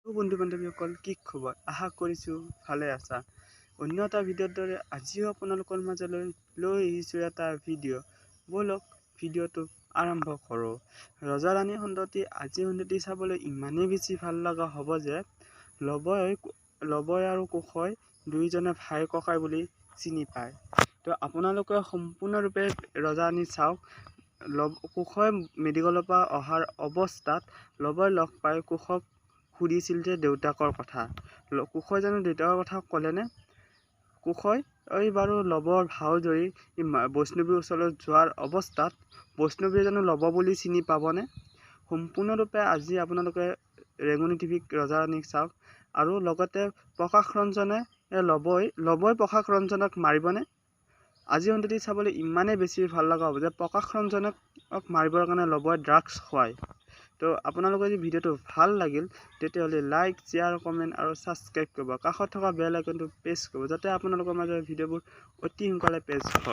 বন্ধু বান্ধৱীসকল, কি খবৰ? আশা কৰিছোঁ ভালে আছা। অন্য এটা ভিডিঅ'ৰ দৰে আজিও আপোনালোকৰ মাজলৈ লৈ আহিছোঁ এটা ভিডিঅ'। ব'লক, ভিডিঅ'টো আৰম্ভ কৰোঁ। ৰজা ৰাণী খণ্ডটি, আজি খণ্ডটি চাবলৈ ইমানেই বেছি ভাল লগা হ'ব যে লৱই আৰু কুশই দুয়োজনে ভাই ককাই বুলি চিনি পায়। তো আপোনালোকে সম্পূৰ্ণৰূপে ৰজা ৰাণী চাওক। কুশই মেডিকেলৰ পৰা অহাৰ অৱস্থাত লৱই লগ পাই কুশক সুধিছিল যে দেউতাকৰ কথা। কুশই জানো দেউতাকৰ কথা ক'লেনে? কুশই এই বাৰু লৱৰ ভাও ধৰি বৈষ্ণৱীৰ ওচৰলৈ যোৱাৰ অৱস্থাত বৈষ্ণৱীয়ে জানো লৱ বুলি চিনি পাবনে? সম্পূৰ্ণৰূপে আজি আপোনালোকে ৰেঙনি টিভিক ৰজা ৰাণীক চাওক। আৰু লগতে প্ৰকাশ ৰঞ্জনে লৱই প্ৰকাশ ৰঞ্জনক মাৰিবনে? আজি সন্ততি চাবলৈ ইমানেই বেছি ভাল লগা হ'ব যে প্ৰকাশ ৰঞ্জনক মাৰিবৰ কাৰণে লৱই ড্ৰাগছ খুৱায়। তো আপোনালোকৰ যদি ভিডিঅ'টো ভাল লাগিল, তেতিয়াহ'লে লাইক, শ্বেয়াৰ, কমেণ্ট আৰু ছাবস্ক্ৰাইব কৰিব। কাষত থকা বেল আইকনটো প্ৰেছ কৰিব, যাতে আপোনালোকৰ মাজৰ ভিডিঅ'বোৰ অতি সোনকালে প্ৰেছ হয়।